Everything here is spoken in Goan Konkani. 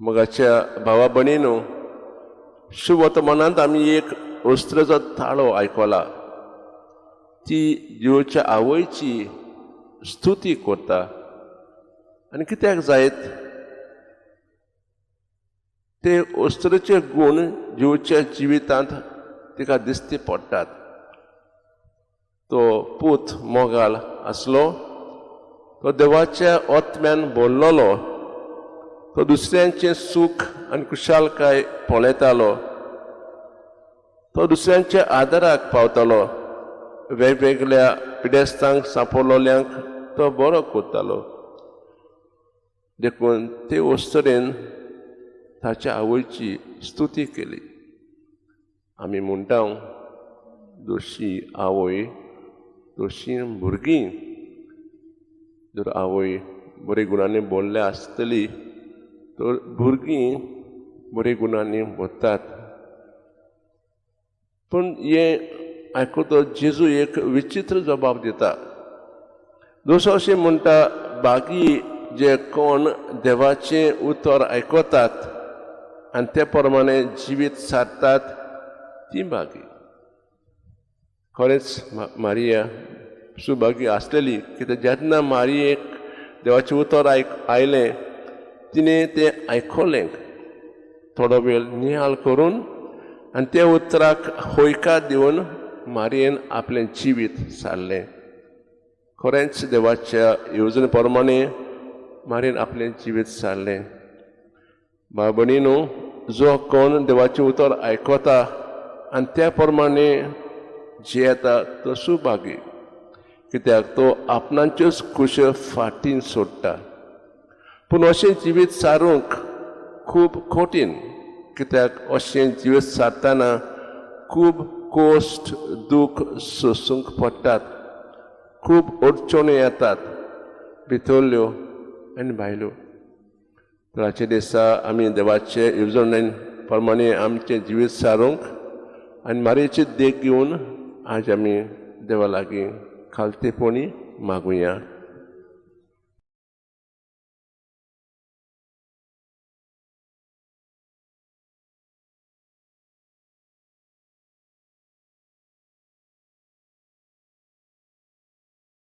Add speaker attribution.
Speaker 1: मोगाच्या भावा भयणीनो, शुभवर्तमानांत आमी एक वस्त्रेचो ताळो आयकला. ती जिवच्या आवयची स्तुती करता. आनी कित्याक जायत ते वस्त्रेचे गूण जिवच्या जिवितांत तिका दिसती पडटात. तो पूत मोगाल आसलो, तो देवाच्या ओत्म्यान बोल्लोलो, तो दुसऱ्यांचें सूख आनी खुशालकाय पळयतालो, तो दुसऱ्यांच्या आदाराक पावतालो, वेगवेगळ्या पिडेस्तांक सांपडलोल्यांक तो बरो करतालो. देखून ते वस्तरेन ताच्या आवयची स्तुती केली. आमी म्हणटा, दोशी आवय दोशी भुरगीं. जर आवय बरे गुणांनी बोल्ल्या आसतली तर भुरगीं बरे गुणांनी भरतात. पूण हें आयकतो जेजू एक विचित्र जबाब दिता. दुसरो अशें म्हणटा, बागी जे कोण देवाचें उतर आयकतात आनी ते प्रमाणे जिवीत सारतात ती बागी. खरेंच मारिया सुभागी आसलेली, कित्याक जेन्ना मारियेक देवाचें उतर आयलें तिणें तें आयकलें, थोडो वेळ निहाल करून आनी त्या उतराक होयकार दिवन मारियेन आपलें जिवीत सारलें. खरेंच देवाच्या येवजणे प्रमाणे मारियेन आपलें जिवीत सारलें. भाव भयणीनो, जो कोण देवाचें उतर आयकता आनी त्या प्रमाणे जियेता तो सुभागी, कित्याक तो आपणाच्योच खुश फाटीन सोडटा. पूण अशें जिवीत सारूंक खूब कठीण, कित्याक अशें जिवीत सारतना खूब कोश्ट दूख सोसूंक पडटात, खूब अडचण्यो येतात भितरल्यो आनी भायल्यो. तर आजच्या दिसा आमी देवाचे येवजणे प्रमाणे आमचें जिवीत सारूंक आनी मारयेची देख घेवन आज आमी देवा लागीं खालतेपणी मागुया.